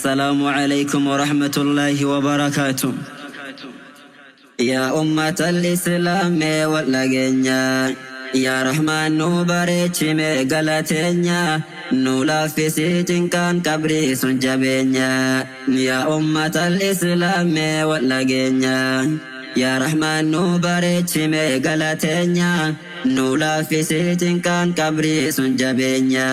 السلام عليكم ورحمة الله وبركاته. يا أمة الإسلام واللجنيا يا رحمن نبارك قلتنيا نولا في سجن كان كبري سنجبنيا. يا أمة الإسلام واللجنيا يا رحمن نبارك قلتنيا نولا في سجن كان كبري سنجبنيا.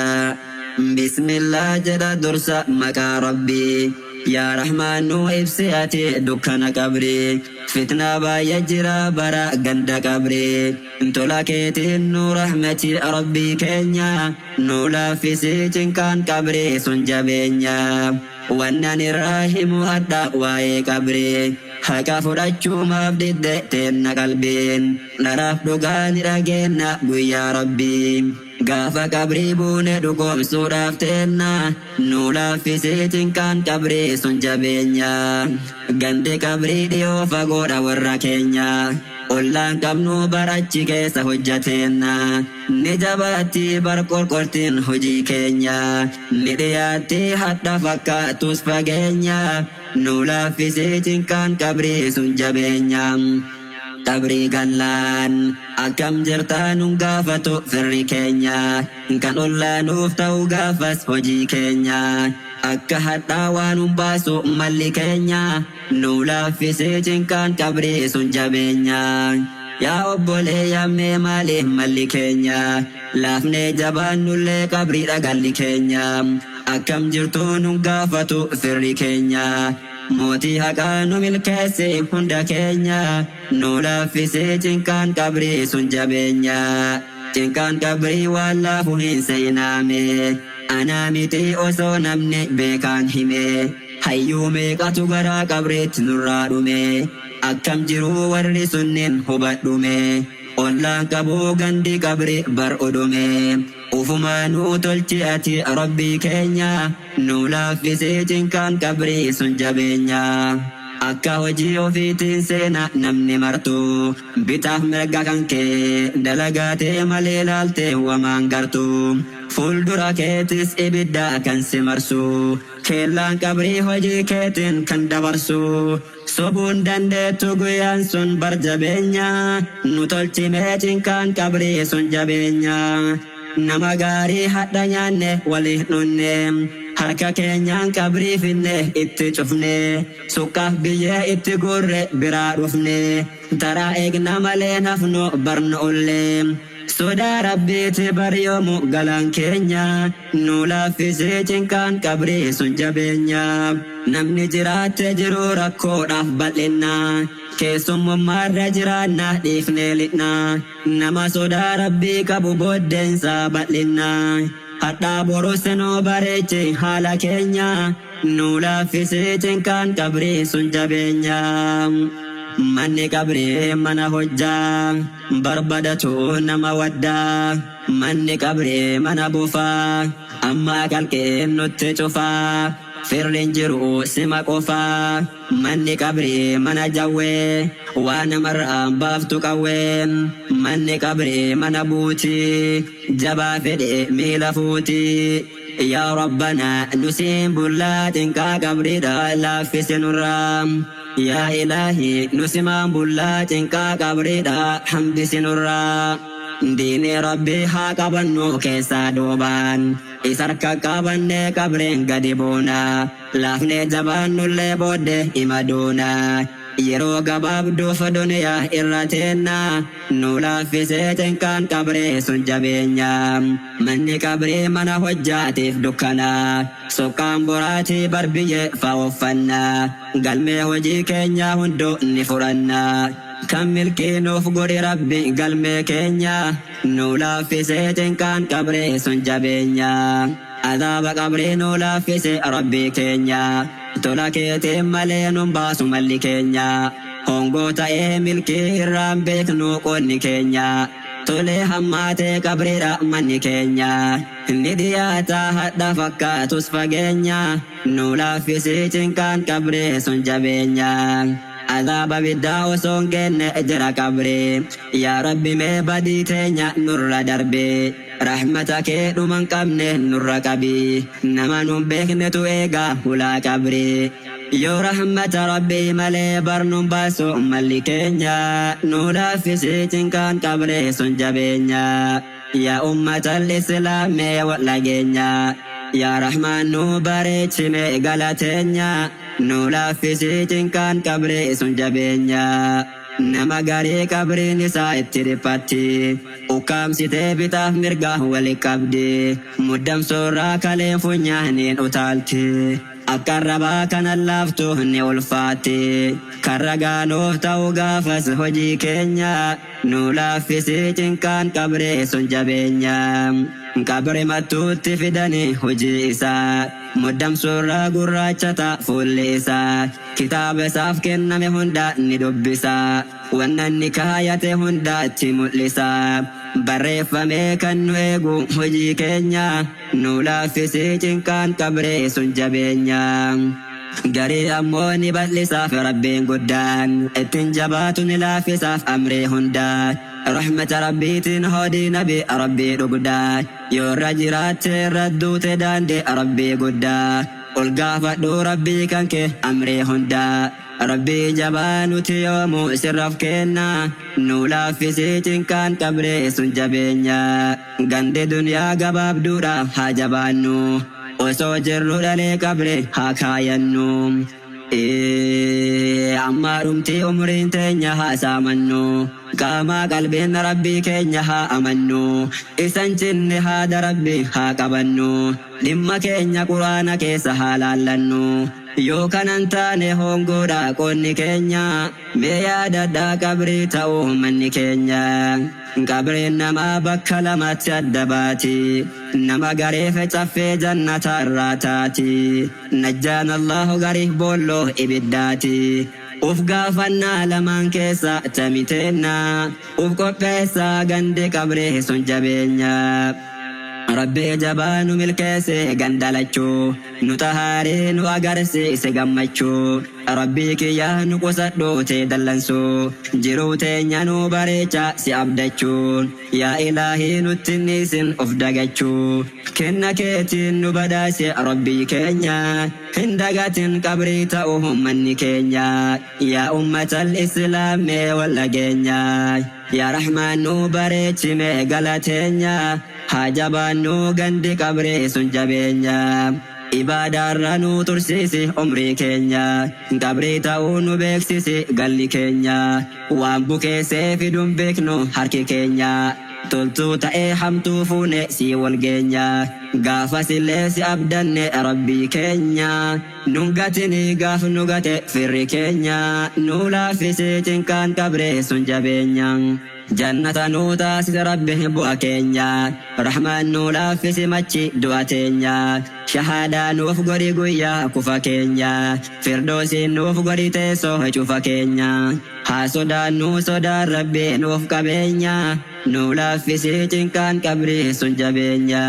بسم الله جل درس مكا ربي يا رحمن إبسياتي دكان قبري فتنة بايجرا برا غند قبري انتولا كيتين نو رحمتي ربي كينيا نولا في سجن كان قبري سنجبنيا. wannan irraa himu hadha waa'ee qabrii haqa fudhachuumaaf didde teenna qalbiin dharaaf dhugaa ni dhageenna guyyaa rabbii gaafa qabrii buune dhugoomsuudhaaf teenna nu laaffisee cinqaan qabrii sun jabeenya. Gandi qabrii dhiyoo fagoodha warra keenya ollaan qabnu barachi keessa hojjateenna ni jabaatti bar qorqortiin hojii keenya ni dhiyaatti hadha fakkaatus fageenya nu laaffisee cinqaan qabrii sun jabeenya. Qabrii gallaan akkam jirtaa nun gaafatu firri keenya kan ollaanuuf ta'u gaafas hojii keenya akka hadhaa waan nun baasu malli keenya nu laaffisee cinqaan qabrii sun jabeenya. Yaa obboleeyyan mee maaliif malli keenya laafnee jabaannullee qabriidha galli keenya akkam jirtuu nun gaafatu firri keenya mootii haqaa nu milkeesse hunda keenya nu laaffisee cinqaan qabrii sun jabeenya. Cinqaan qabrii waan laafu hin seenaame anaa miti osoo namni beekaan hime hayyuu meeqatu garaa qabriitti nurraa dhume akkam jiruu warri sunniin hubadhume ollaan qabuu gandi qabri bar odume ufumaanuu tolchi ati rabbii keenya nu laaffisee cinqaan qabrii sun jabeenya. Akka hojii ofiitiin seena namni martu bitaaf mirga kan kee dalagaatee malee laaltee wamaan gartu fuuldura keetis ibidda kan si marsu keellaan qabrii hojii keetiin kan dabarsu sobuun dandeettu guyyaan sun bar jabeenya nu tolchimee cinqaan qabrii sun jabeenya. Nama gaarii hadha nyaanne waliin dhunne harka keenyaan qabrii finne itti cufne suqqaaf biyyee itti guurre biraa dhufne taraa eegna malee nafnu barnu ollee sodaa rabbiiti baryoomu galaan keenya nu laaffisee cinqaan qabrii sun jabeenya. Namni jiraatte jiru rakkoodhaaf bal'inna keessummummaarra jiraanna dhiifnee li'na nama sodaa rabbii qabu booddeensaa bal'inna hadhaa boru senoo bareeche haala keenya nu laaffisee cinqaan qabrii sun jabeenya. Manni qabrii mana hojjaa barbadatu nama waddaa manni qabrii mana bufaa amma qalqeen nutti cufaa firriin jiru sima qofaa manni qabrii mana jawwee waa namarraa baaftu qawwee manni qabrii mana buutii jabaa fedhe miila fuutii. Yaa Rabbana nusiin bullaa cinqaa qabriidha laaffise nurraa. Yaa Ilaahi nusimaan bullaa cinqaa qabriidha hambisi nurraa. Diinii rabbii haa qabannu keessaa duubaan isa harka qabannee qabreen gadi buuna laafnee jabaannullee booddee ima duuna. Yeroo gabaabduuf duniyaa irra teenna nu laaffisee cinqaan qabree sun jabeenya. Manni qabree mana hojjaatiif dukkana soqqaan boraatii barbiyyee fa'ooffanna galmee hojii keenya hunduu ni fudhanna. Kan milkii nuuf godhe rabbi galmee keenya nu laaffisee cinqaan qabree sun jabeenya. Adaaba qabree nu laaffise rabbii keenya tola keetiin malee nun baasu malli keenya hongoo ta'ee milkii irraan beeknu qonni keenya tolee hammaatee qabriidha manni keenya ni dhiyaata hadha fakkaatus fageenya nu laaffisee cinqaan qabree sun jabeenya. Adaaba biddaa osoo hin geenne jira qabree yaa rabbi mee badii teenya nurra darbee Rahmata kee dhuma hin qabne nurra qabi. Nama nun beeknetu eega hulaa qabri. Yoo rahmata Rabbii malee bar nun baasu malli keenya. Nu laaffisi cinqaan qabree sun jabeenya. Yaa ummatal islaam mee wal dhageenya. Yaa Rahmaan nu bareechi mee galateenya. Nu laaffisi cinqaan qabree sun jabeenya. Nama garii qabriin isaa itti dhiphatti. Ukkaamsitee bitaaf mirga wali qabdi. Muddamsoorraa kaleen funyaaniin utaalti. Akka arrabaa kanan laaftu ni ulfaatti. Kan ragaa nuuf ta'u gaafas hojii keenya. Nu laaffisi cinqaan qabree sun jabeenya. Qabri mattuutti fidani hojii isaa. Muddamsuurraa gurraachata fuulli isaa. Kitaaba isaaf kenname hunda ni dubbisa. Wanna inni kaayate hunda itti mul'isa. Barreeffamee kan nu eegu hojii keenya. Nu laaffisi cinqaan qabree sun jabeenya. Garii ammoo ni bal'isaaf Rabbiin guddaan. Ittiin jabaatu ni laaffisaaf amrii hunda. Rahmata Rabbiitiin hoodii nabi Rabbii dhugdaa. Yoo irra jiraatte irra duute daandii Rabbii guddaa. Ol gaafadhu Rabbii kan kee amrii hundaa. Rabbii jabaa nuti yoomuu sirraf kenna. Nu laaffisi cinqaan qabree sun jabeenya. Gandi duniyaa gabaabduudha haa jabaannu. Osoo jirru dhalee qabree haa kaayannu. Amma dhumti umriin teenya haa saamannu. Qaamaa qalbiin Rabbii keenya haa amannu. Isan cinne haada Rabbii haa qabannu. Dhimma keenya Quraana keessa haa laallannu. Yoo kanan taane hongoodha qoonni keenya. Mee yaadadhaa qabrii ta'uu manni keenya. Qabriin namaa bakka lamatti adda baati. Nama gareef caffee jannata irraa taati. Najjaan Allahu gariif boolloo ibiddaati. Uf gaafannaa lamaan keessa tamiteenna. Uf qopheessaa gandi qabree sun jabeenya. Rabbii jabaa nu milkeesse gandalachuu. Nu xahaaree nu agarsiise gammachuu. Rabbii kiyya nu qusadhu tee dallansuu. Jiruu teenya nu bareecha si abdachuu. Yaa Ilaahii nutti hin dhiisin of dagachuu. Kenna keetiin nu badhaase Rabbii keenya. Hin dagatin qabrii ta'uu manni keenya. Yaa ummatal islaam mee wal dhageenya. Yaa Rahmaan nu bareechi mee galateenya. Haa jabaannu gandi qabree sun jabeenya. Ibaadaarra nu tursiisi umrii keenya. Qabrii ta'uu nu beeksisi galli keenya. Waan bukeessee fiduun beeknu harki keenya. Toltuu ta'ee hamtuu fuune sii wal geenya. Gaafas illee si abdanne Rabbii keenya. Nun gatini gaaf nu gate firri keenya. Nu laaffisi cinqaan qabree sun jabeenya. Jannata nu taasise Rabbi bu'a keenya. Rahmaan nu laaffisi machi du'a teenya. Shahaadaa nuuf godhi guyyaa kufa keenya. Firdoosiin nuuf godhi teessoo cufa keenya. Haa sodaannu sodaan Rabbi nuuf qabeenya. Nu laaffisi cinqaan qabrii sun jabeenya.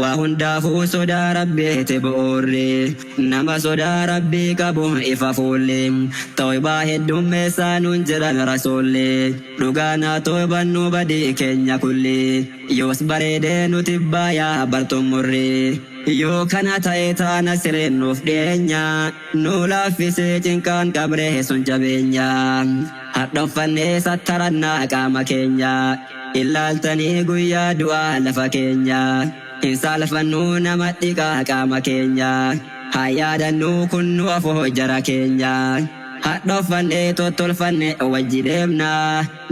Waa hundaafuu sodaa Rabbiiti bu'uurri. Nama sodaa Rabbii qabu ifa fuulli. Tawbaa heddummeessaa nuun jedhan Rasuulli. Dhugaan haa toobannu badii keenya kulli. Yoos bareedee nuti baayaa barxummurri. Yoo kana ta'e taana sireen nuuf dhiyeenya. Nu laaffisee cinqaan qabree sun jabeenya. Hadhoffannee sattarannaa qaama keenya. Ilaaltanii guyyaa du'aa lafa keenya. Hin saalfannuu nama dhiqaa qaama keenya. Haa yaadannuu kun nu afoo jara keenya. Hadhoffannee tottolfanne wajji deemna.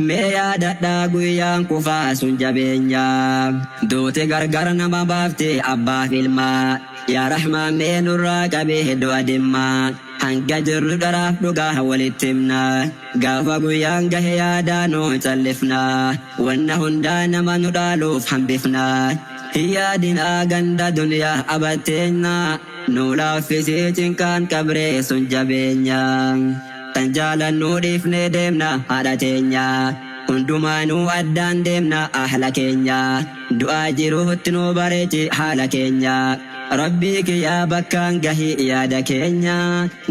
Mee yaadadhaa guyyaan kufaa sun jabeenya. Duuti gargar nama baafti abbaaf ilmaa. Yaa Rahmaan mee nurraa qabee du'a dimmaa. Hanga jirru dharaaf dhugaa walitti himna. Gaafa guyyaan gahe yaadaa nu callifna. Wanna hundaa nama nu dhaaluuf hambifna. Hin yaadinaa ganda duniyaa abatteenya. Nu laaffisii cinqaan qabree sun jabeenya. Tan jaalannuu dhiifnee deemna haadha teenya. Hundumaanuu addaan deemna ahla keenya. Du'aa jiruutti nu bareechi haala keenya. Rabbii kiyyaa bakkaan gahi yaada keenya.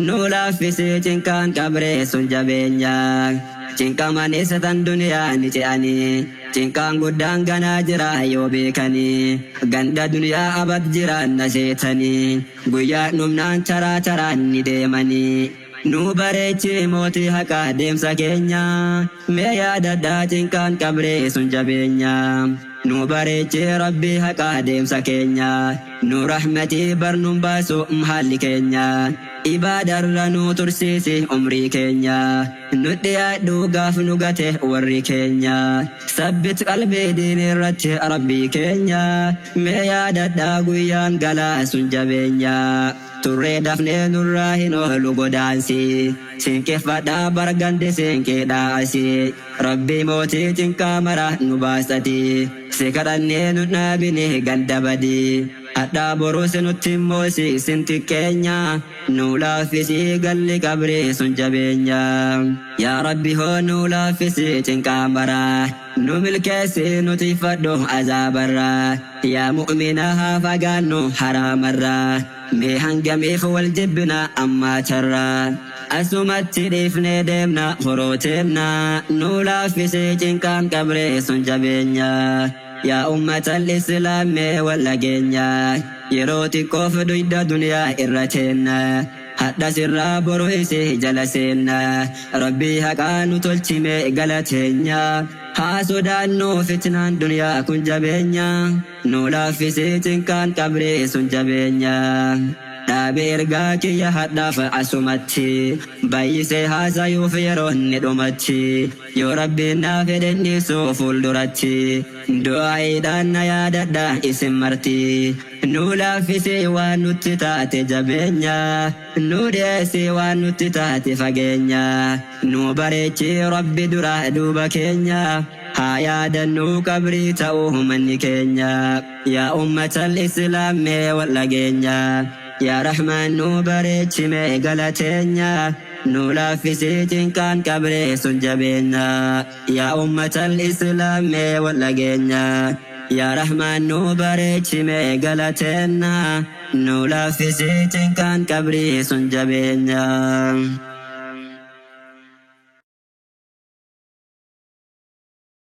Nu laaffisii cinqaan qabree sun jabeenya. Cinqamanis tan duniyaa ni ce'anii. Cinqaan guddaan ganaa jira yoo beekanii. Ganda duniyaa abad jiraanna seetanii. Guyyaa dhumnaan taraa taraan ni deemanii. Nu bareechi mootii haqaa deemsa keenya. Mee yaadadhaa cinqaan qabree sun jabeenya. Nu bareechi rabbii haqaa deemsa keenya. Nu rahmatii barnuun baasu haalli keenya. Ibaadarra nu tursiisi umrii keenya. Nu dhiyaadhu gaaf nu gate warri keenya. Sabbit qalbii diinii irratti rabbii keenya. Mee yaadadhaa guyyaan galaa sun jabeenya. Turree dafnee nurraa hin oolu godaansi. Sinqeffadhaa bargandi sinqeedhaa asii. Rabbii mootii cinqaa mara nu baasati. Si kadhannee nu dhaabine ganda badii. Hadhaa boruus nutti immoo sin xiqqeenya. Nu laaffisii galli qabrii sun jabeenya. Yaa Rabbi hoo nu laaffisii cinqaa mara. Nu milkeessi nu tiffadhu azaabarraa. Yaa mu'mina haa fagaannu haraamarraa. Mee hangamiif wal jibbina ammaa charraa. Asumatti dhiifnee deemna horooteemna. Nu laaffisii cinqaan qabree sun jabeenya. Yaa ummatal islaamee wal dhageenya. Yeroo xiqqoof duyda duniyaa irra teenna. Hadha sirraa boru isii jala seenna. Rabbii haqaa nu tolchime galateenya. Haa sodaannu fitnaan duniyaa kun jabeenya. Nu laaffisii cinqaan qabree sun jabeenya. Dhaabe ergaa kiyya hadhaaf asumatti. Baay'isee haasayuuf yeroo inni dhumatti. Yoo rabbiin naa fedhe dhiisuu fuulduratti. Du'aa'iidhaan na yaadadha isin marti. Nu laaffisee waan nutti taate jabeenya. Nu dhiyeessee waan nutti taate fageenya. Nu bareechee rabbi dura duuba keenya. Haa yaadannuu qabrii ta'uu manni keenya. Yaa ummatal islaamee wal dhageenya. Yaa Rahmaan nu bareechime galateenya. Nu laaffisee cinqaan qabree sun jabeenya. Yaa ummatal islaamee wal dhageenya. Yaa Rahmaan nu bareechime galateenya. Nu laaffisee cinqaan qabrii sun jabeenya.